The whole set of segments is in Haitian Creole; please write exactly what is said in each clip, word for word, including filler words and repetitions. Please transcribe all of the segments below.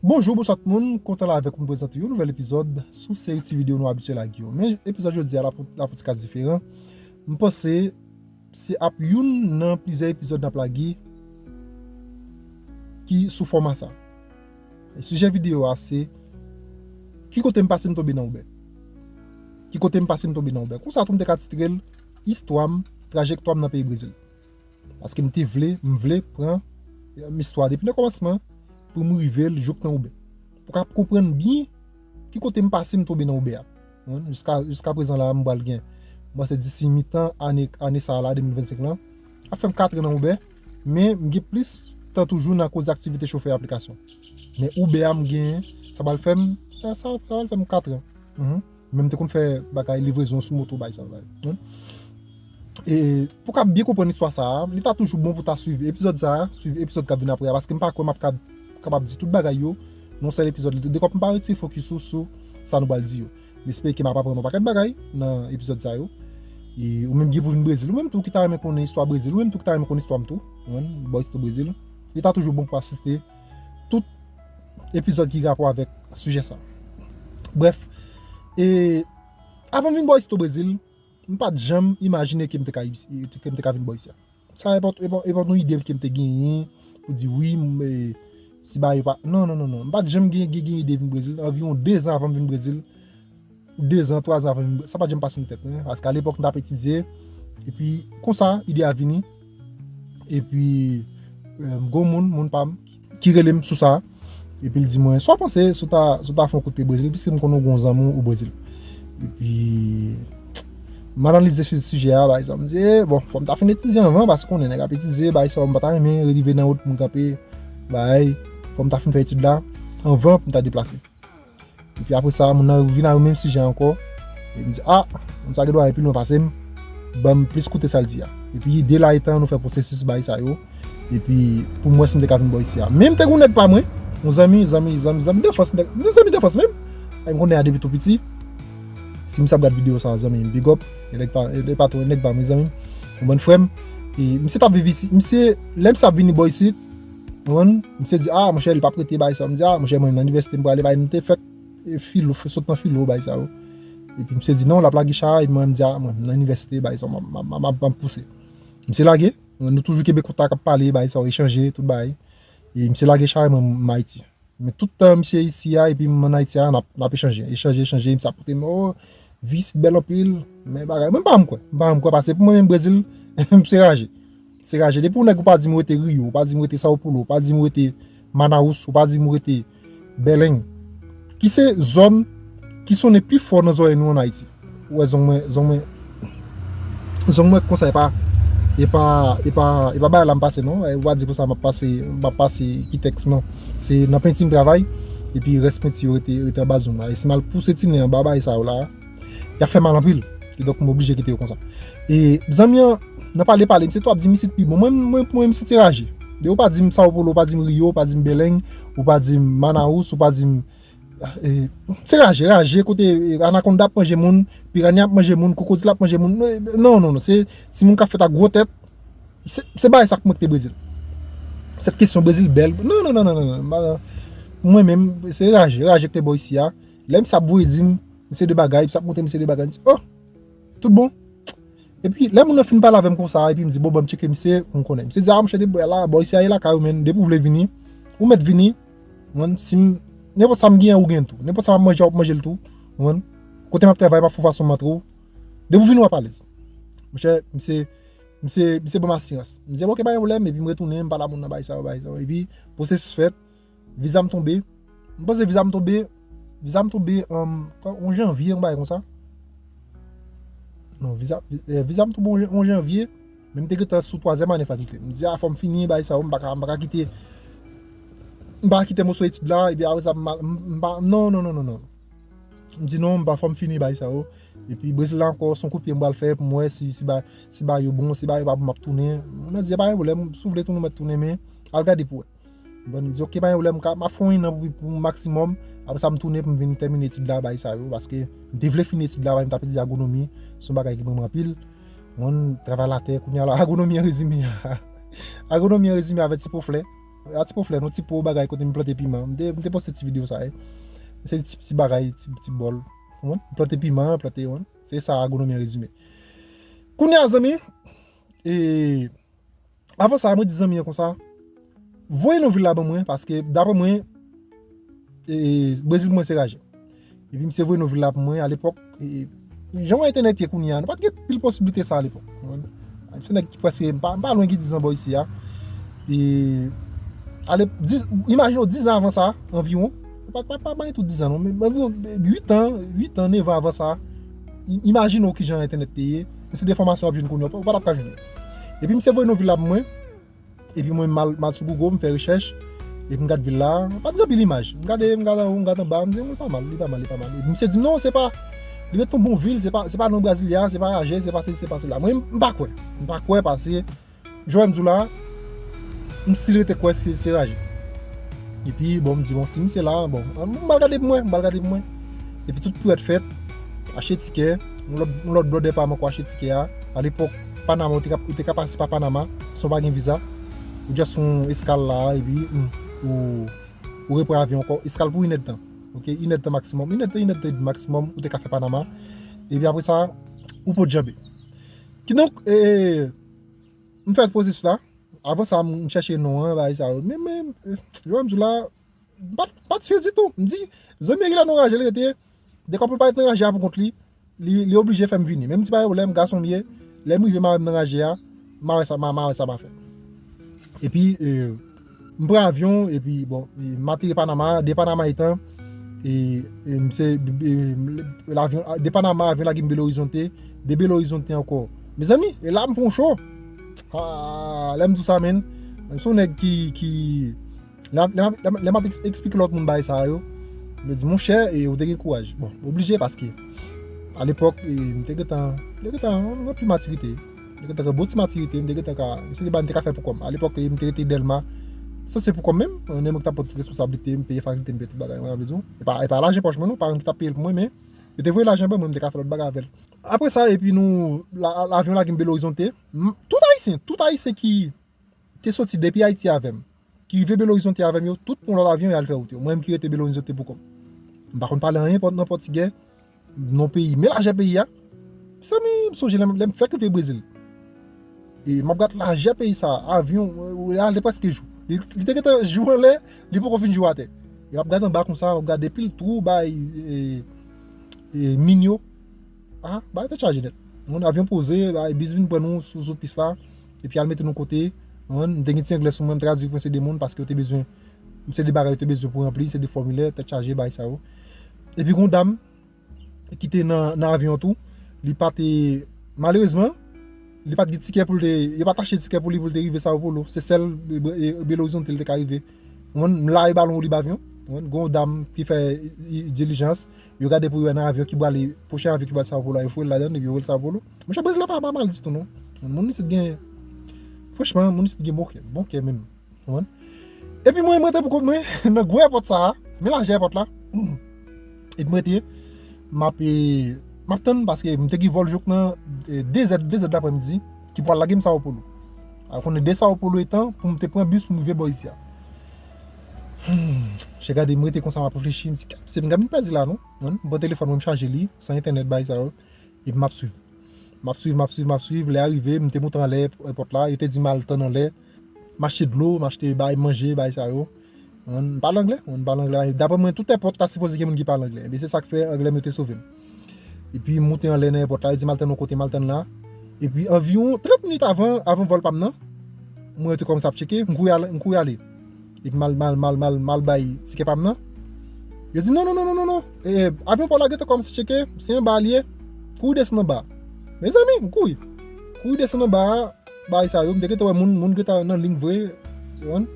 Bonjou, bonswa tout moun, kontan la avèk ou m prezante yon nouvèl epizòd sou seri ti videyo nou abitye lage yo. Men epizòd jodi a la pou, la pou ti ka diferan. M panse se ap youn nan plizyè epizòd n ap lage ki sou fòma sa. E sijè videyo a se ki kote m pase m tonbe nan oubè. Ki kote m pase m tonbe nan oubè. Konsa tou m te ka titre l istwa m, trajektwa m nan peyi Brezil. Paske m te vle, m vle pran, eh, istwa depi nan kòmansman pou m rive l jouk nan oubè. Pou ka konprann byen ki kote m pase m tonbe nan oubè a. Wi, jiska, jiska prezan la, m pral gen, m panse disi mitan ane, ane sa a la, de mil vennsenk lan, ap fè m kat an nan oubè, men m gen plis tan toujou nan koze aktivite chofè aplikasyon. Men oubè a m genyen, sa pral fè m, sa, sa pral fè m kat an. Mhm. Men m te konn fè bagay livrezon sou moto, bay sa, bay. Wi. E pou ka byen konprann istwa sa a, li ta toujou bon pou ta swiv epizòd sa a, swiv epizòd k ap vin apre a, paske m pa kwè m ap kab-, kapab di tout bagay yo nan yon sèl epizòd. Dekòp m pa retire fokis ou sou sa nou pral di yo. M espere ke m ap aprann yon pakèt bagay nan epizòd sa yo. E ou menm ki gen pou vin Brezil, ou menm tou ki ta renmen konnen istwa Brezil, ou menm tou ki ta renmen konnen istwa m tou, ou konprann, bò istwa Brezil, li ta toujou bon pou asiste tout epizòd ki gen rapò avèk sijè sa. Brèf, e avan m vin bò istwa Brezil, m pa t janm imajine ke m te ka, ke m te ka vin bò isi a. Sa e pa t, e pa t, e pa t yon ide ke m te genyen pou di wi, m, e, si bagay yo pa, non, non, non, non. M pa t janm gen, gen, gen ide vin Brezil. Anviwon de zan avan m vin Brezil, de zan, twa zan avan m vin Brezil, sa pa t janm pase nan tèt mwen. Paske alepòk, m t ap etidye. Epi, konsa, ide a vini. Epi, e, m gon moun, moun pa m, ki rele m sou sa. Epi l di mwen, sa w panse si w ta, si w ta fè yon kout pye Brezil, piske m konnen w gen yon zanmi w Brezil. Epi, m analize sou sijè a, bay sa, m di, e, bon, fò m ta fin etidye anvan, paske konnen nèg ap etidye, bay sa, m pa ta renmen rive nan wout pou m kanpe, bay, fò m ta fin fè etid la, anvan pou m ta deplase. Epi apre sa, moun nan vin ak menm sijè ankò. E m di, a, moun sa gen dwa ale pi lwen pase m. Ban m plis koute sa l di a. Epi de la etan, nou fè pwosesis bay sa yo. Epi pou m wè si m te ka vin bò isi a. Men m te gen yon nèg pa mwen, yon zanmi, zanmi, zanmi, zanmi danfans, nèg, yon zanmi danfans menm. E m konnen a depi tou piti. Si misye ap gad videyo sa, zanmi m, big up. E nèg pa, e pa tou, nèg pa mwen, zanmi m. Se yon bann frè m. E misye t ap viv isi. Misye, lè misye ap vini bò isi, ou konprann? Misye di, a, monchè, li p ap rete bay sa. M di, a, monchè, mwen, nan inivèsite, m prale bay, nou te fèk, e, filo, sot nan filo, bay sa yo. Epi misye di, non, l ap lage cha, epi mwen, m di, a, mwen, m nan inivèsite, bay sa, m ap, m ap, m ap, m ap pouse. Misye lage, nou toujou kenbe kontak, ap pale, bay sa yo, echanje, tout bagay. E misye lage cha, e mwen, m Ayiti. Men tout tan misye isi a, epi m ann Ayiti a, n ap, n ap echanje, echanje, echanje, misye ap montre m, o, vi isit bèl anpil, men bagay, mwen m pa janm kwè, m pa janm kwè, paske pou mwen menm Brezil, se raje. Se raje. Depi yon nèg ou pa di m rete Rio, ou pa di m rete São Paulo, ou pa di m rete Manaus, ou pa di m rete Bèlèn, ki se zòn ki sonnen pi fò nan zòrèy nou ann Ayiti. Ou wè zong mwen, zong mwen, zong mwen konsa, e pa, e pa, e pa, e pa bagay la m pase non. E ou pa di konsa m ap pase, m ap pase kitèks non. Se nan penti m travay, epi rès penti yo rete, rete anba zong la. E si m al pouse ti nen anba bagay sa yo la, y ap fè mal anpil. E donk m oblije kite yo konsa. E zanmi an, nan pale pale, misye tou ap di m isit pi bon. Mwen, mwen, mwen, misye te raje. Depi ou pa di m São Paulo, ou pa di m Rio, ou pa di m Bèlèn, ou pa di m Manaus, ou pa di m E, se raje, raje, kote, e, anakonda ap manje moun, piranya ap manje moun, kwokodil ap manje moun. E, non, non, non, se timoun k ap fèt ak gwo tèt. Se, se bagay sa k mwen kite Brezil. Sèt kesyon Brezil bèl. Non, non, non, non, non, non. Mwen menm, se raje, raje k te bò isi a. Lè misye ap voye di m, misye de bagay, misye ap montre misye de bagay. M di, oh, tout bon. Epi, lè moun nan fin pale avè m konsa, epi m di, bon, ban m tcheke misye, pou m konnen. Misye di, a, monchè, depi la, bò isi a e lakay ou, men, depi w vle vini, ou mèt vini. Mwen, si m, nenpòt sa m genyen, ou genyen l tou. Nenpòt sa m ap manje a, w ap manje l tou. Ou konprann? Kote m ap travay, m ap fè yon fason m antre w. Depi w vini, w ap alèz. Monchè, misye, misye, misye ban m asirans. M di, ok, pa gen pwoblèm, epi m retounen, m pale a moun nan, bay sa yo, bay sa yo. Epi, pwosesis fèt. Viza m tonbe. M panse viza m tonbe. Viza m tonbe, um, yon janvye, yon bagay konsa. Non, viza, eh, viza m tonbe yon, yon janvye. Men m te gentan sou twazyèm ane fakilte. M di, a, fò m fini, bagay sa yo, m pa ka, m pa ka kite, m pa ka kite moso etid la, epi apre sa, m, m, m pa, non, non, non, non, non. M di, non, m pa, fò m fini, bagay sa yo. Epi Brezil la ankò, se yon kout pye m pral fè pou m wè si, si ba, si bagay yo bon, si bagay yo pa bon, m ap tounen. Moun nan di, pa gen pwoblèm, si w vle tounen, w mèt tounen, men al gade pou wè. Bon, m di, ok, pa gen pwoblèm, m ka, m ap fè yon an pou, pou maksimòm. Apre sa, m tounen pou m vin tèmine etid la, bagay sa yo, paske m te vle fini etid la, paske m t ap etidye agwonomi, se yon bagay ki pran m anpil. Mwen, travay latè, kounye a la, agwonomi an rezime a. Agwonomi an rezime avè ti po flè. A ti po flè, non, ti po bagay kote m plante piman. M te, m te poste ti videyo sa, wi. Se ti, ti bagay, ti, ti bòl. Ou konprann? M plante piman, plante, ou konprann? Se sa, agwonomi an rezime. Kounye a, zanmi, e, avan sa, mwen di zanmi an konsa, voye non vil la ban mwen, paske, daprè mwen, e, Brezil pou mwen se raje. Epi misye voye non vil la pou mwen, alepòk, e, jan wè entènèt ye kounye a, nou pa t gen pil posiblite sa alepòk. Ou konprann? Se nèg ki prèske, m pa, m pa lwen gen diz an bò isi a. E, ale, diz, imajine w diz an avan sa, anviwon, pa, pa, pa, pa gen tout diz an non, men anviwon uit an, uit an, nèf an avan sa, i-, imajine w kijan entènèt te ye, men se de enfòmasyon w ap jwenn kounye a, ou pa t ap ka jwenn yo. Epi misye voye non vil la pou mwen, epi mwen m al, m al sou Google, m fè rechèch, epi m gad vil la, pa t gen anpil imaj. M gade, m gad anwo, m gad anba, m di, "Wi, li pa mal, li pa mal, li pa mal." Epi misye di m, "Non, se pa, li ret yon bon vil, se pa, se pa non Brasilia, se pa raje, se pa sesi, se pa sela." Mwen, m pa kwè. M pa kwè paske, jan w wè m di w la, m still rete kwè se, se raje. Epi, bon, m di, "Bon, si misye la, bon, m al gade pou mwen, m al gade pou mwen." Epi tout pwèt fèt, achte tikè, yon lòt, yon lòt blòdè pa m ankò achte tikè a. Alepòk, Panama, ou te ka, ou te ka pase pa Panama, san w pa gen viza. Ou just fè yon eskal la, epi, hmm, ou, ou repran avyon ankò. Eskal pou inèdtan. Ok, inèdtan maksimòm. Inèdtan, inèdtan maksimòm, ou te ka fè Panama. Epi apre sa, ou pot janbe. Kidonk, e, m fè pwosesis la. Avan sa, m chèche non an, bagay sa yo. Men, men, e, jan m di w la, m pa t, m pa t si ditou. M di, zanmi an ki la nan raje, li rete. Dekwa pou l pa ret nan raje a pou kont li, li, li oblije fè m vini. Menm si pa gen pwoblèm, gason m ye, lè m rive, m a wè m nan raje a, m a wè sa, m a, m a wè sa m a fè. Epi, e, m pran avyon, epi, bon, e, m ateri Panama, de Panama etan, e, e, m se, e, lavyon, de Panama, avyon lage m Belo Horizonte, de Belo Horizonte ankò. Mezanmi, e la m pran cho. Ah, lè m di w sa, menn, m se yon nèg ki, ki, lè, lè, lè, lè m ap eks-, eksplike lòt moun bagay sa yo, yo di, "Monchè, e, ou te gen kouraj." Bon, oblije paske, alepòk, e, m te gentan, m te gentan gen anpil matirite. M te gentan gen bon ti matirite, m te gentan ka, se de bagay m te ka fè pou kò m. Alepòk, e, m te rete Dèlma, sanse pou kò m menm, nèg mwen ki t ap pran tout responsablite, m peye fakilte, m peye tout bagay, mwen, sa vle di w. E pa, e pa lajan pòch mwen, non, paran m ki t ap peye l pou mwen, men yo te voye lajan ban mwen, m te ka fè lòt bagay avè l. Apre sa, epi nou, la, lavyon lage m Belo Horizonte. M, tout Ayisyen, tout Ayisyen ki te soti depi Ayiti avè m, ki rive Belo Horizonte avè m yo, tout pran lòt avyon y al fè wout yo. Mwen menm ki rete Belo Horizonte pou kò m. M pa konn pale anyen pò-, nan pòtigè, non peyi, men lajè peyi a. Mezanmi, m sonje lè m, lè m fèk rive Brezil. E m ap gad lajè peyi sa, avyon, e, e, ale prèske jou. Li, li te gentan jou anlè, li poko fin jou atè. E m ap gad anba konsa, m ap gade pil twou, bay, e, e, min yo. Ah, bay tèt chaje nèt. Yon avyon poze, bay, bis vin pran nou sou, sou pis la. Epi al mete nou kote. Ou konprann? M te gen ti anglè sou mwen, m tradui pou se de moun, paske yo te bezwen, se de bagay yo te bezwen pou ranpli, se de fòmilè, tèt chaje, bay sa yo. Epi gon dam ki te nan, nan avyon an tou, li pa te, malerezman, li pa t gen tikè pou l te, yo pa t achte tikè pou li pou l te rive Sao Paulo. Se sèl, e, e, Belo Horizonte li te ka rive. Ou konprann? M lare balon olib avyon. Ou konprann? Gon dam ki fè, e, e, dilijans, yo gade pou yo wè nan avyon ki prale, pwochen avyon ki pral Sao Paulo a, yo foure l ladan l, epi yo voye l Sao Paulo. Monchè, Brezil la pa, pa mal ditou, non. Moun isit gen, franchman, moun isit gen bon kè, bon kè menm. Ou konprann? Epi mwen, mwen te pou kont mwen, nan gwo èpòt sa a, men lajè èpòt la. Epi mwen te, m ap, e, m ap tann, paske m te gen vòl jouk nan, e, de zè, de zè daprèmidi, ki pral lage m Sao Paulo. A, konnen de Sao Paulo etan, pou m te pran bis pou m rive bò isi a. Hmm, chè gade, m rete konsa, m ap reflechi, m di, "Se m ka vin pèdi la, non?" Ou konprann? M pran telefòn mwen, m chaje li, san entènèt, bay sa yo. Epi m ap swiv. M ap swiv, m ap swiv, m ap swiv. Lè a rive, m te moute anlè èpòt la, yo te di m al tann anlè. M achte dlo, m achte bay manje, bay sa yo. M pale anglè, m pale anglè. Daprè mwen, tout èpòt ta sipoze gen moun ki pale anglè. Ebyen, se sa k fè anglè m yo te sove m. Epi, m moute anlè nan èpòt la, yo di m al tann yon kote, m al tann la. Epi, anviwon trant minit avan, avan vòl pa m nan, mwen yo te kòmanse ap tcheke, m kouri ale, m kouri ale. Epi, m al, m al, m al, m al, m al bay tikè pa m nan. Yo di, "Non, non, non, non, non, non. E, avyon pa w la gentan kòmanse tcheke, se anba a l ye. Kouri desann anba a." Mezanmi, m kouri. Kouri desann anba a, bay sa yo, m te gentan wè moun, moun gentan nan liy vre, ou konprann?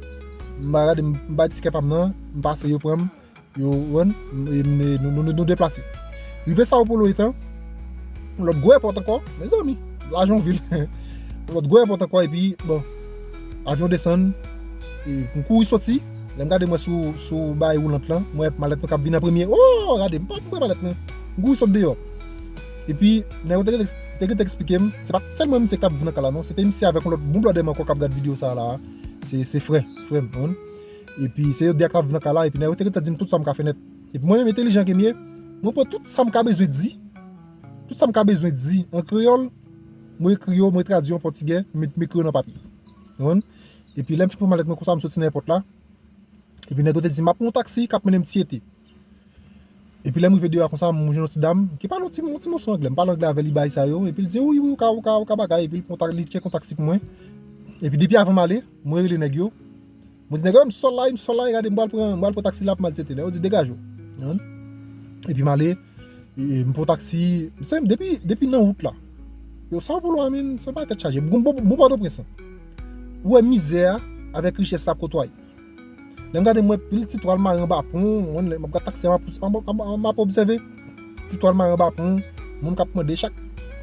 M pa gade, m bay tikè pa m nan, m pase, yo pran m, yo, ou konprann? M, m, nou, nou, nou deplase. Rive Sao Paulo etan, yon lòt gwo èpòt ankò, mezanmi, lajan vil. Yon lòt gwo èpòt ankò, epi, bon, avyon desann, e, m kouri soti, lè m gade mwen sou, sou bay woulant lan, mwen malèt mwen k ap vin an premye, oh, gade, m pa, m pa malèt mwen, m kouri sot deyò. Epi, nèg yo te gentan, te gentan eksplike m, se pa t sèlman misye ki t ap viv nan kay la, non, se te misye avèk yon lòt bon blòdè m ankò k ap gad videyo sa a la. Se, se frè, frè m, ou konprann? Epi se yo de a k t ap viv nan kay la, epi nèg yo te gentan di m tout sa m ka fè nèt. Epi mwen menm entèlijan ke m ye, mwen pran tout sa m ka bezwen di, tout sa m ka bezwen di an kreyòl, mwen ekri yo, mwen tradui yo an pòtigè, m met, m ekri yo nan papye. Ou konprann? Epi lè m fin pran malèt mwen konsa, m soti nan èpòt la. Epi nèg yo te di m ap pran yon taksi k ap mennen m Ti Ete. Epi lè m rive deyò a konsa, m jwenn yon ti dam ki pale yon ti, yon ti moso anglè. M pale anglè avè li, bagay sa yo. Epi l di, "Wi, wi, ou ka, ou ka, ou ka bagay." Epi l pran tak-, li tcheke yon taksi pou mwen. Epi depi avan m ale, mwen rele nèg yo. Mwen di, "Nèg yo, m sòl la, m sòl la, gade, m pral pran, m pral pran taksi la pou m al Ti Ete." Nèg yo di, "Degaje w." Epi m ale, e, e, m pran taksi. Se depi, depi nan wout la. Yo, Sao Paulo a, menm, se pa tèt chaje. Bon, bon, bon, Pòtoprens lan. Ou wè mizè a avèk richès la ap kotwaye. Lè m gade, m wè pil ti twal mare anba pon, w konn, lè m ap gade taksi a, m ap, m ap, m ap, m ap obsève. Ti twal mare anba pon, moun k ap mande chak,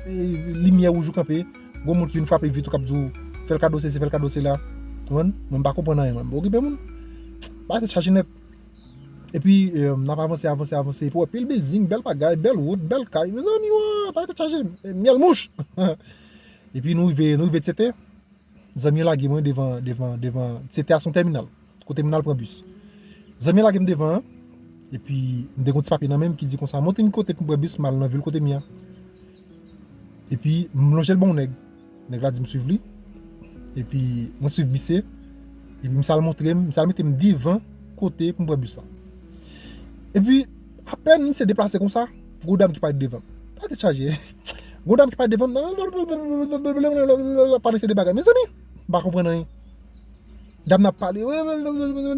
e, limyè wouj ou kanpe, gwo moun ki vin frape vit ou k ap di w, "Fè l kado sesi, fè l kado sela." Ou konprann? Mwen, m pa konprann anyen, mwen. M pa okipe moun. Bagay tèt chaje nèt. Epi, e, n ap avanse, avanse, avanse. Epi, w wè pil building, bèl bagay, bèl wout, bèl kay. Mezanmi, wa, bagay tèt chaje. E, myèl mouch. Epi, nou rive, nou rive Ti Ete. Zanmi an lage mwen devan, devan, devan, se te a son tèminal, kote moun al pran bis. Zanmi an lage m devan an, epi m te gon ti papye nan men m ki di konsa, "Montre m kote pou m pran bis, m al nan vil kote m ye a." Epi m lonje l ban yon nèg. Nèg la di m swiv li. Epi mwen swiv misye. Epi misye al montre m, misye al mete m devan kote pou m pran bis la. Epi, apèn misye deplase konsa, gon dam ki parèt devan m. Pa tèt chaje. Gon dam ki parèt devan m, pale se de bagay. Mezanmi, m pa konprann anyen. Dam nan ap pale,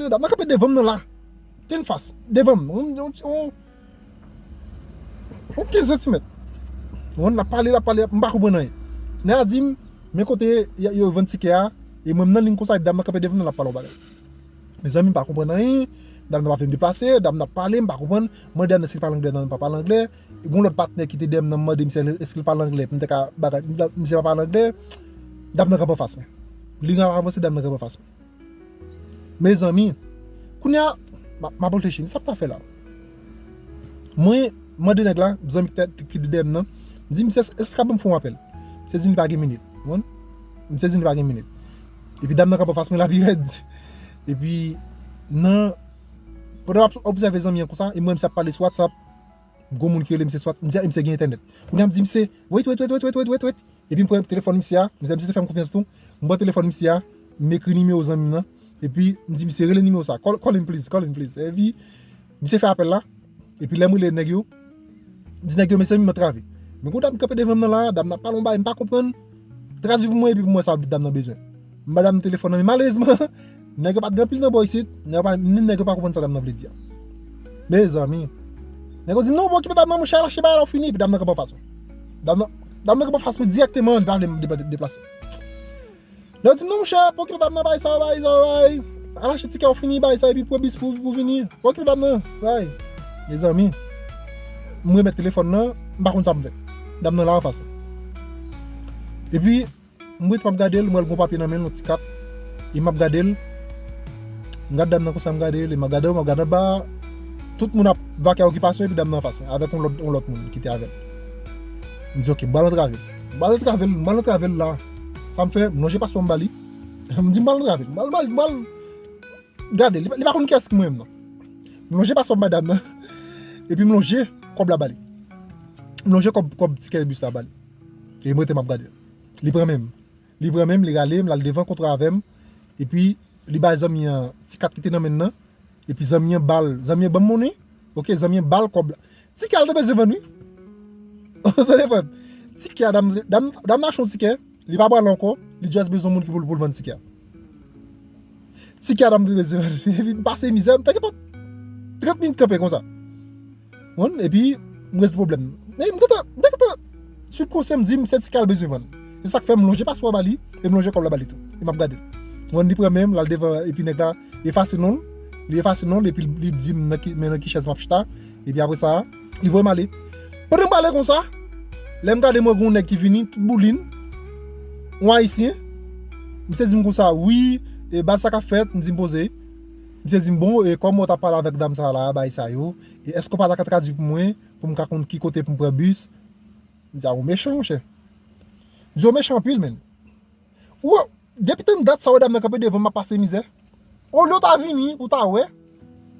dam nan kanpe devan m nan la. Tennfas, devan m. On, on, on, on kenz santimèt. On, l ap pale, l ap pale, m pa konprann anyen. Nèg la di m, men kote y a, yo vann tikè a, e mwen m nan liy konsa, epi dam nan kanpe devan m nan, l ap pale yon bagay. Mezanmi, m pa konprann anyen. Dam nan pa vle m deplase, dam nan ap pale, m pa konprann. Mwen, dam nan, èske l pale anglè? Non, li pa pale anglè. Gon lòt patnè ki te dèyè m nan, m mande misye èske l pale anglè pou m te ka bagay. Misye pa pale anglè. Dam nan kanpe anfas mwen. Li ap avanse, dam nan kanpe anfas mwen. Mezanmi, kounye a, m ap, m ap reflechi, sa m ta fè la? Mwen mande nèg la, zanmi ki te, ki te dèyè m nan, m di, "Misye, èske l ka ban m fè yon apèl?" Misye di m li pa gen minit. Ou konprann? Misye di m li pa gen minit. Epi dam nan kanpe anfas mwen la pi rèd. Epi, nan, pandan m ap obsève zanmi an konsa, e m wè misye ap pale sou WhatsApp, gon moun ki rele misye sou WhatsApp, m di, "Misye gen entènèt." Kounye a m di misye, "Wait, wait, wait. Epi m pran telefòn misye a, misye, misye te fè m konfyans tou. M pran telefòn misye a, m ekri nimewo zanmi m nan. Epi m di misye, "Rele nimewo sa. Call, call him please, call him please." Epi misye fè apèl la. Epi lè m rele nèg yo, m di nèg yo, "Mezanmi, m antrave. Men gon dam kanpe devan m nan la, dam nan pale yon bagay, m pa konprann. Tradui pou mwen epi pou mwen sa dam nan bezwen." M ba dam nan telefòn nan, men malerezman, nèg yo pa t gen anpil nan bò isit, nèg yo pa, ni nèg yo pa konprann sa dam nan vle di a. Mezanmi. Nèg yo di m, "Non, pa okipe dam nan, monchè, al achte bagay la, ou fini." Epi dam nan kanpe anfas mwen. Dam nan, dam nan kanpe anfas mwen dirèkteman, li pa vle m de-, de-, deplase. Nèg yo di m, "Non, monchè, pa okipe dam nan, bay sa, bay sa, bay. Al achte tikè, ou fini, bay sa, epi pran bis pou, pou vini. Pa okipe dam nan, bay." Mezanmi, m remèt telefòn nan, m pa konn sa m fè. Dam nan la anfas mwen. Epi, m rete m ap gade l, m wè l gon papye nan men l, yon ti kat. E m ap gade l. M gade dam nan konsa, m gade l, e m ap gade l, m ap gade anba. Tout moun ap vake a okipasyon, epi dam nan anfas mwen, avèk yon lòt, yon lòt moun ki te avè l. M di, "Ok, m pral antrave l. M pral antrave l, m pral antrave l la." Sa m fè, m lonje paspò m ba li. M di, "M pral antrave l. M pral, m pral, m pral gade l." Li pa, li pa konn kiyès ki mwen menm, non. M lonje paspò m ba dam nan. Epi m lonje kòb la ba li. M lonje kòb, kòb tikè bis la ba li. E m rete m ap gade l. Li pran men m. Li pran men m, li rale m, l al devan kontwa avè m. Epi, li bay zanmi an ti kat ki te nan men l nan. Epi zanmi an ba l, zanmi an ban m monnen. Ok, zanmi an ba l kòb la. Tikè a l te bezwen vann, wi. Ou tande, frè m? Tikè a, dam, dam, dam nan achte yon tikè, li pa pral ankò, li just bezwen moun ki pou l, pou l vann tikè a. Tikè a, dam te bezwen vann. Epi m pase mizè, m fè nenpòt trant minit kanpe konsa. Ou konprann? Epi, m rezoud pwoblèm. Men m gentan, m te gentan sibkonsyan, m di m se tikè a l bezwen vann. Se sa k fè m lonje paspò a ba li, e m lonje kòb la ba li tou. E m ap gade l. Ou konprann, li pran men m, l al devan, epi nèg la efase non l. Li efase non l, epi li di m nan ki, men nan ki chèz m ap chita. Epi apre sa, li voye m ale. Pandan m prale konsa, lè m gade, m wè gen yon nèg ki vini, tout boulin, yon ayisyen. Misye di m konsa, "Wi, e baz, sa k ap fèt?" M di m poze. Misye di m, "Bon, e kòman w t ap pale avèk dam sa la, bagay sa yo? E èske w pa ta ka tradui pou mwen, pou m ka konn ki kote pou m pran bis?" M di, "A, ou mechan, monchè." M di, "Ou mechan anpil, menn." Ou, depi tann dat sa, w wè dam nan kanpe devan m, m ap pase mizè. Olye w ta vini pou w ta wè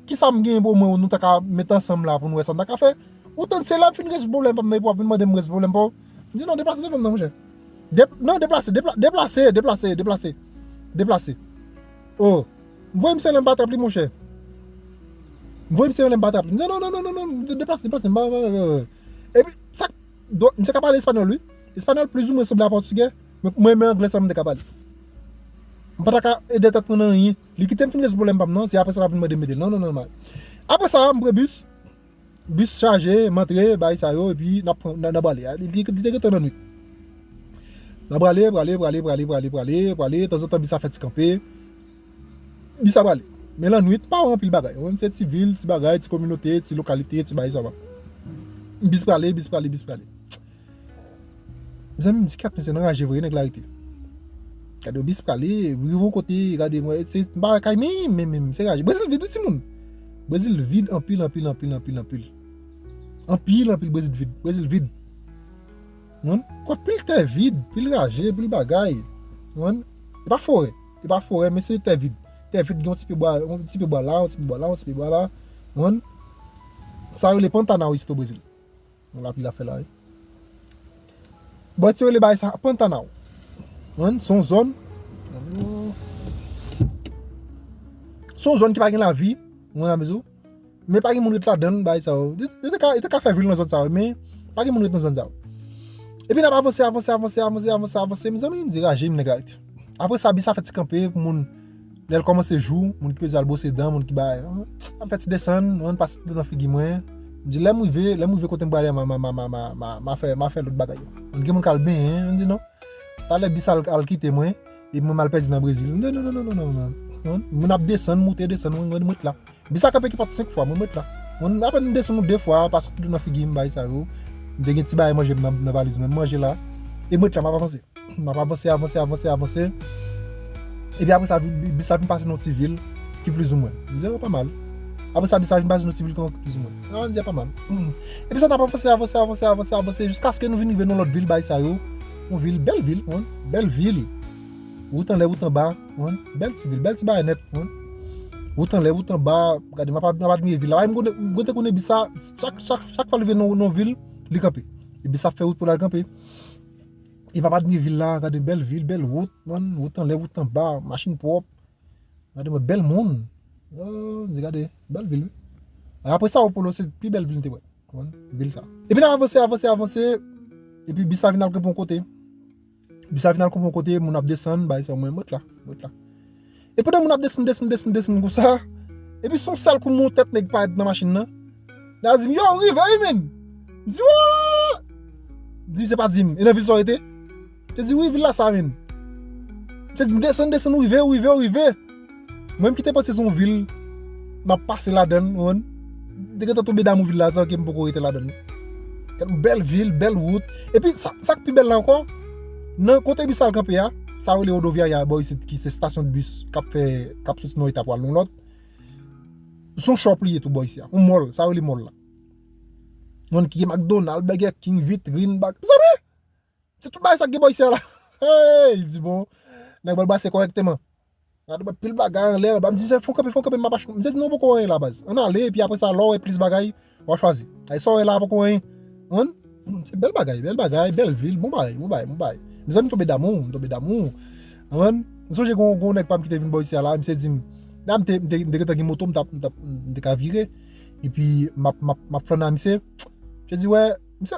kisa m genyen pou mwen, nou ta ka met ansanm la pou nou wè sa n ta ka fè. Ou tann se lè m fin rezoud pwoblèm pa m nan epi w ap vin mande m rezoud pwoblèm pa w. M di non, deplase devan m nan, monchè. Dep- non, deplase, depla- deplase, deplase, deplase. Deplase. Oh, m voye misye lè m pa trap li, monchè. M voye misye lè m pa trap li. M di non, non, non, non, non, deplase, deplase. M pa, pa, pa, pa. Epi, sa, do- misye ka pale espanyòl, wi. Espanyòl plizoumwen sanble a pòtigè. Men mwen, men anglè sa m te ka pale. M pa ta ka ede tèt mwen nan anyen. Li kite m fin rezoud pwoblèm pa m nan, se apre sa l ap vin mande m ede l. Non, non, non, mal. Apre sa, m pran bis. Bis chaje, m antre, bagay sa yo, epi n ap pran, n, n ap prale. Li, li, li te gentan nan nwit. N ap prale, prale, prale, prale, prale, prale, prale. Tanzantan, bis la fè ti kanpe. Bis la prale. Men lannwit, pa wè anpil bagay. Ou konn se ti vil, ti bagay, ti kominote, ti lokalite, ti bagay sa va. Bis prale, bis prale, bis prale. Mezanmi, m di, "Kèt, men se nan raje vre, nèg la rete." Gade, bis prale, rive yon kote, gade, mwen, se, m pa wè kay, men, men, men, se raje. Brezil vid, wi, timoun. Brezil vid, anpil, anpil, anpil, anpil, anpil. Anpil, anpil, Brezil vid, Brezil vid. Ou konprann? Anpil tè vid, pil raje, pil bagay. Ou konprann? E pa forè, e pa forè, men se tè vid. Tè vid, gen yon ti pye bwa, yon ti pye bwa la, yon ti pye bwa la, yon ti pye bwa la. Ou konprann? Sa yo rele Pantanal isi o Brezil. Lapli la fè la, wi. Bon, ti rele bagay sa Pantanal. Ou konprann? Se yon zòn. Se yon zòn ki pa gen lavi. Ou konprann sa m di w? Men pa gen moun ret ladan l, bagay sa yo. Yo, yo te ka, yo te ka fè vil nan zòn sa yo, men pa gen moun ret nan zòn sa yo. Epi n ap avanse, avanse, avanse, avanse, avanse, avanse, mezanmi, m di raje m nèg la rete. Apre sa, bis la fè ti kanpe pou moun, lè l kòmanse jou, moun ki bezwen al bwose dan, moun ki bay, m ap fè ti desann, mwen pase ti dan nan figi mwen. M di lè m rive, lè m rive kote m prale a, m a, m a, m a, m a, m a, m a, m a fè, m a fè lòt bagay yo. Moun gen moun k al benyen, m di non. Talè bis al, al kite mwen, epi mwen m al pèdi nan Brezil. Non, non, non, non, non, non, non. Moun ap desann, moute, desann, mwen, mwen, mwen la. Bis la kanpe ki pa t senk fwa, mwen, mwen la. Mwen, apèn m desann yon de fwa, pase tout nan figi m, bagay sa yo. M te gen ti bagay manje m nan, nan valiz mwen, m manje la. E mwen la, m ap avanse. M ap avanse, avanse, avanse, avanse. Epi apre sa, bi-, bis la vin pase nan yon ti vil ki plizoumwen. M di, "Oh, pa mal." Apre sa, bis la vin pase nan yon ti vil ki plizoumwen. Ah, m di, "Ah, pa mal." Epi sa, n ap avanse, avanse, avanse, avanse, avanse, jiskaske nou vin rive nan lòt vil, bagay sa yo. Yon vil, bèl vil, wi, bèl vil. Wout anlè, wout anba, wi, bèl ti vil, bèl ti bagay nèt, wi. Wout anlè, wout anba, gade, m ap, m ap admire vil la. Ay, m konn, m konn te konnen bis sa, chak, chak, chak fwa l rive nan, nan vil, li kanpe. E bis sa fè wout pou l al kanpe. E m ap admire vil la, gade bèl vil, bèl wout, man, wout anlè, wout anba, machin pwòp. Gade mwen, bèl moun. Oh, m di, gade, bèl vil, wi. Apre Sao Paulo, se pi bèl vil m te wè. Konprann? Vil sa. Epi n ap avanse, avanse, avanse. Epi bis la vin al kanpe yon kote. Bis la vin al kanpe yon kote, moun ap desann, bay sa, mwen, mwen la, mwen la. E pandan moun ap desann, desann, desann, desann konsa, epi se yon sèl kou m wè yon tèt nèg parèt nan machin nan. L a di m, "Yo, ou rive wi, menn." M di, "Wa!" M di, "Se pa di m. E nan vil sa w rete?" Misye di, "Wi, vil la sa, menn." Misye di m, "Desann, desann, ou rive, ou rive, ou rive." Mwen menm ki te panse se yon vil m ap pase ladan l, ou konprann? M te gentan tonbe damou vil la, san ke m poko rete ladan l. Gad yon bèl vil, bèl wout. Epi, sa, sa k pi bèl la ankò, nan kote bis la al kanpe a, sa yo rele Rodoviária bò isit, ki se stasyon de bis k ap fè, k ap soti nan yon eta pou al nan yon lòt. Se yon shop li ye tou bò isi a. Yon mall, sa yo rele mall la. Yon ki gen McDonald, Burger King, vitrin, bag. Mezanmi! Se tout bagay sa k gen bò isi a la. Hey, li di bon, nèg ba l brase kòrèkteman. Gade mwen pil bagay anlè, anba. M di misye, "Fon kanpe, fon kanpe, m ap achte." Misye di, "Non, poko anyen la, baz. Ann ale, epi apre sa, lè w wè plis bagay, w a chwazi." Ay, sa w wè la, poko anyen. Ou konprann? Se bèl bagay, bèl bagay, bèl vil, bon bagay, bon bagay, bon bagay. Mezanmi, m tonbe damou, m tonbe damou. Ou konprann? M sonje gon, gon nèg pa m ki te vin bò isi a la, misye di m, la, m te, m te, m te gentan gen moto, m t ap, m t ap, m te ka vire. Epi, m ap, m ap, m ap flanne a misye. Misye di, "Wè," misye,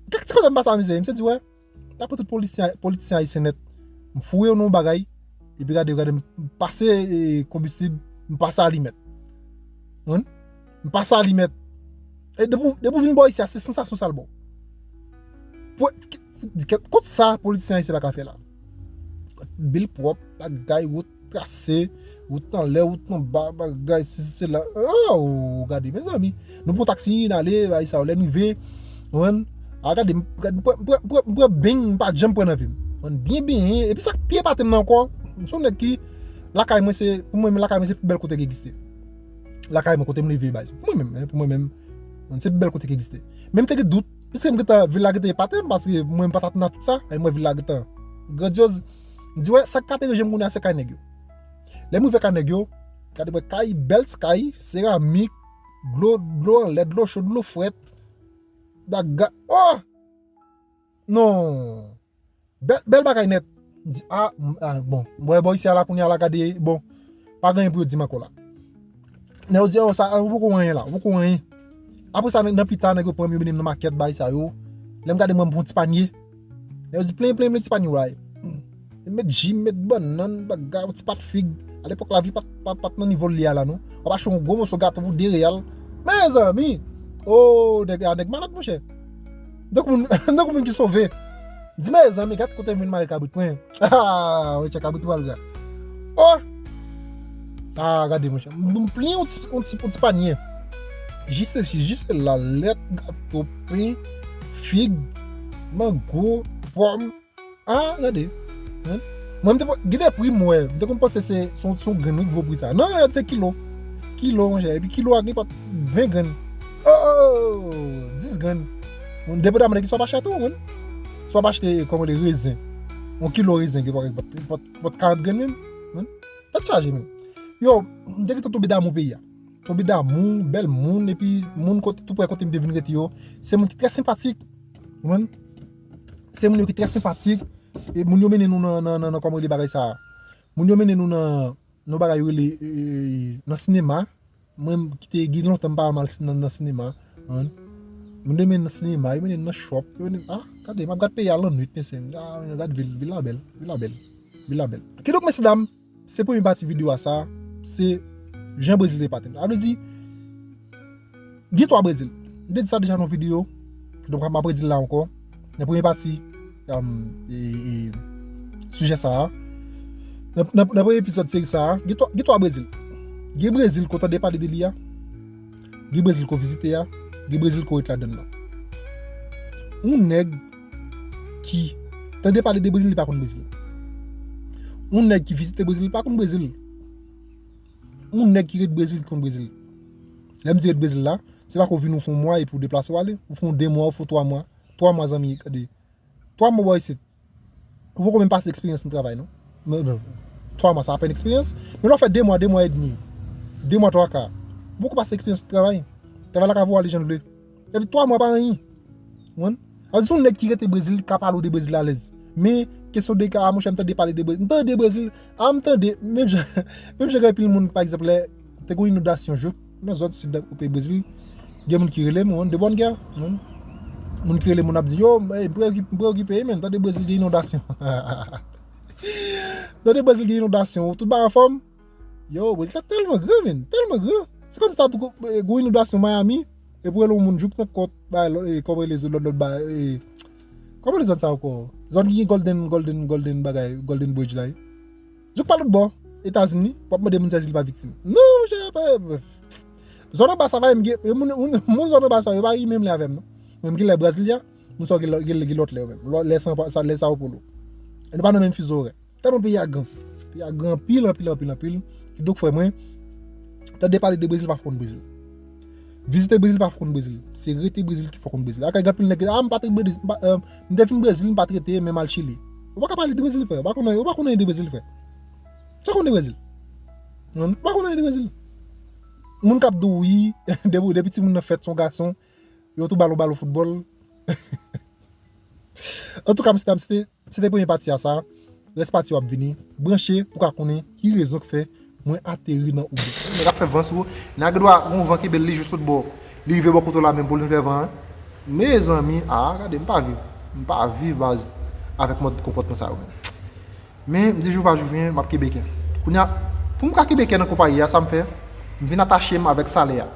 kèk ti kote m pase a misye, misye di, "Wè." Dapre tout politisyen, politisyen ayisyen nèt, m foure yo nan yon bagay, epi gade, gade, m pase, e, konbistib, m pase alimèt. Ou konprann? M pase alimèt. E depi, depi w vin bò isi a, se sansasyon sa l ba w. Pou, kont sa, politisyen ayisyen pa ka fè la. Vil pwòp, bagay, wout trase, wout anlè, wout anba, bagay, sesi, sela. Oh, gade, mezanmi. Nou pran taksi, n ale, bay sa yo, lè n rive, ou konprann? A, gade, m, gade, m pran, m pran, m pran, m pran beny, m pa janm pran nan vi m. Ou konprann? Byen benyen, epi sa k pi epate m nan ankò, m se yon nèg ki, lakay mwen se, pou mwen menm, lakay mwen se pi bèl kote ki egziste. Lakay mwen, kote m leve, bay. Pou mwen menm, hein, pou mwen menm, se pi bèl kote ki egziste. Men m te gen dout, piske m gentan, vil la gentan epate m, paske mwen m pa t atann a tout sa, e mwen vil la gentan grandyoz. M di, wè, sa k ka deranje m kounye a, se kay nèg yo. Lè m rive kay nèg yo, gade mwen kay, bèl ti kay, seramik, dlo, dlo anlè, dlo cho, dlo frèt. Baga, oh! Non. Bèl, bèl bagay nèt. M di, ah, m- ah, bon. M wè bò isi a la kounye a la gade, bon. Pa gen anyen pou yo di m ankò la. Nèg yo di, oh, sa, ou poko anyen la, ou poko anyen. Apre sa, nan, nan pita, nèg yo pran m, yo mennen m nan makèt, bagay sa yo. Lè m gade mwen, m pran ti panye. Nèg yo di, plen, plen, plen ti panye w la ye. M met ji, m met bannann, bagay, yon ti pat fig. Alepòk, lavi pat, pat, pat nan nivo l ye a la, non. W ap achte yon gwo moso gato pou de reyal. Mezanmi! Oh, nèg, ah, nèg malad, monchè. Donk moun, donk moun ki sove. M di, mezanmi, gad kote m vin mare kabrit mwen. Ah, wè, tchè kabrit ou pral gra. Oh! Ah, gade, monchè. M plen yon ti, yon ti, yon ti panye. Jis, jis la, lèt, gato, pen, fig, mango, pòm. Ah, gade. Hein? Mwen, m te, gen de pri m wè. M te konn panse se, se yon, se yon grenn, wi, ki vo pri sa. Non, yo di se kilo. Kilo, monchè. Epi kilo a gen pote ven grenn. Oh, dis grenn. Bon, depandaman de ki swa w ap achte tou, wi. Swa w ap achte, kòman, de rezen. Yon kilo rezen gen pote, pote, pote karant grenn menm. Wi. Tèt chaje menm. Yo, m te gentan tonbe damou peyi a. Tonbe damou, bèl moun, epi moun kote, tou prè kote m te vin rete yo, se moun ki trè senpatik. Wi. Se moun yo ki trè senpatik. E moun yo mennen nou nan, nan, nan, nan, kòman rele bagay sa a? Moun yo mennen nou nan, nan bagay yo rele, e, e, nan sinema. Mwen ki te gen lontan m pa al mal nan, nan sinema. Moun yo mennen nan sinema, yo mennen nan shop, yo mennen, ah, gade, m ap gad peyi a lannwit, mesye. Ah, gad vil, vil la bèl, vil la bèl, vil la bèl. Kidonk, mesye dam, se premye pati videyo a sa, se jan Brezil te epate m. Sa vle di, gen twa Brezil. M te di sa deja nan yon videyo. Donk, m ap redi l la ankò. Nan premye pati, um, e, e, sijè sa a. Nan, nan, nan premye epizòd seri sa a, gen twa, gen twa Brezil. Gen Brezil ke w tande pale de li a. Gen Brezil ke w vizite a. Gen Brezil ke w ret ladann nan. Yon nèg ki tande pale de Brezil, li pa konn Brezil. Yon nèg ki vizite Brezil, li pa konn Brezil. Yon nèg ki ret Brezil, ki konn Brezil. Lè m di ret Brezil la, se pa ke w vin ou fè yon mwa epi w deplase w ale, ou fè yon de mwa, ou fè yon twa mwa. Twa mwa, zanmi, gade. Twa mwa bò isit. Ou poko menm pase eksperyans nan travay, non. Men, men, twa mwa, sa apèn eksperyans. Men lè w fè de mwa, de mwa edmi, de mwa twa ka, ou poko pase eksperyans nan travay. Travay la ka voye w ale jan l vle. Epi twa mwa pa anyen. Konprann? Sa vle di se yon nèg ki rete Brezil, li ka pale w de Brezil alèz. Men, kesyon de ka, a, monchè, m tande pale de Brezil. M tande Brezil, a, m tande, menm jan, menm jan gen anpil moun, pa egzanp, lè te gen yon inondasyon, jouk nan zòn sid peyi Brezil, gen moun ki rele m, de bòn kè, moun ki rele m, ap di, yo, m preyokipe, m preyokipe, men, tande Brezil gen inondasyon. Tande Brezil gen inondasyon, tout bagay anfòm. Yo, Brezil la tèlman gran, men, tèlman gran. Se kòmsi ta tou, eh, gen inondasyon Miami, epi w rele yon moun jouk nan kòt, bay, lò, eh, kòman rele zòn, lòt, lòt, bay, eh, kòman rele zòn sa ankò? Zòn ki gen Golden, Golden, Golden bagay, Golden Bridge la, eh. Jouk pa lòt bò, Etazini, w ap mande moun sa si li pa viktim. Non, monchè, pa, zòn anba sa va, m gen, eh, moun, moun, moun zòn anba sa, yo pa ri menm lè avè m, non. Mwen, m gen lè Brasilia, moun sa yo gen lè, gen lè, gen lòt lè yo menm. Lè San Pa-, sa, lè Sao Paulo. E nou pa nan menm fizo orè. Tèlman peyi a gran. Peyi a gran anpil, anpil, anpil, anpil. Kidonk, frè mwen, tande pale de Brezil, pa fè w konn Brezil. Vizite Brezil, pa fè w konn Brezil. Se rete Brezil ki fè w konn Brezil. Akay gen anpil nèg, a, m pa t rete Brezil, m pa, euh, m te vin Brezil, m pa t rete, men m al Chili. Ou pa ka pale de Brezil, frè. Ou pa konn, ou pa konn anyen de Brezil, frè. Sa w konn de Brezil? Ou pa konn anyen de Brezil. Moun k ap di w wi, depi, depi timoun nan fèt, se yon gason, yo tou balon, balon foutbòl. Antouka, mesye dam, se te, se te premye pati a sa. Rès pati yo ap vini. Branche pou w ka konnen ki rezon k fè mwen ateri nan Oubè. Nèg ap fè van sou ou. Nèg dwa gon van kenbe l, li jis sot bò. Li rive bò kote w la menm pou l vin fè van an. Mezanmi, a, gade, m pa viv. M pa viv, baz, avèk mòd konpòtman sa yo menm. Men, m di jou va jou vyen, m ap kenbe kè. Kounye a, pou m ka kenbe kè nan konpayi a, sa m fè? M vin atache m avèk salè a.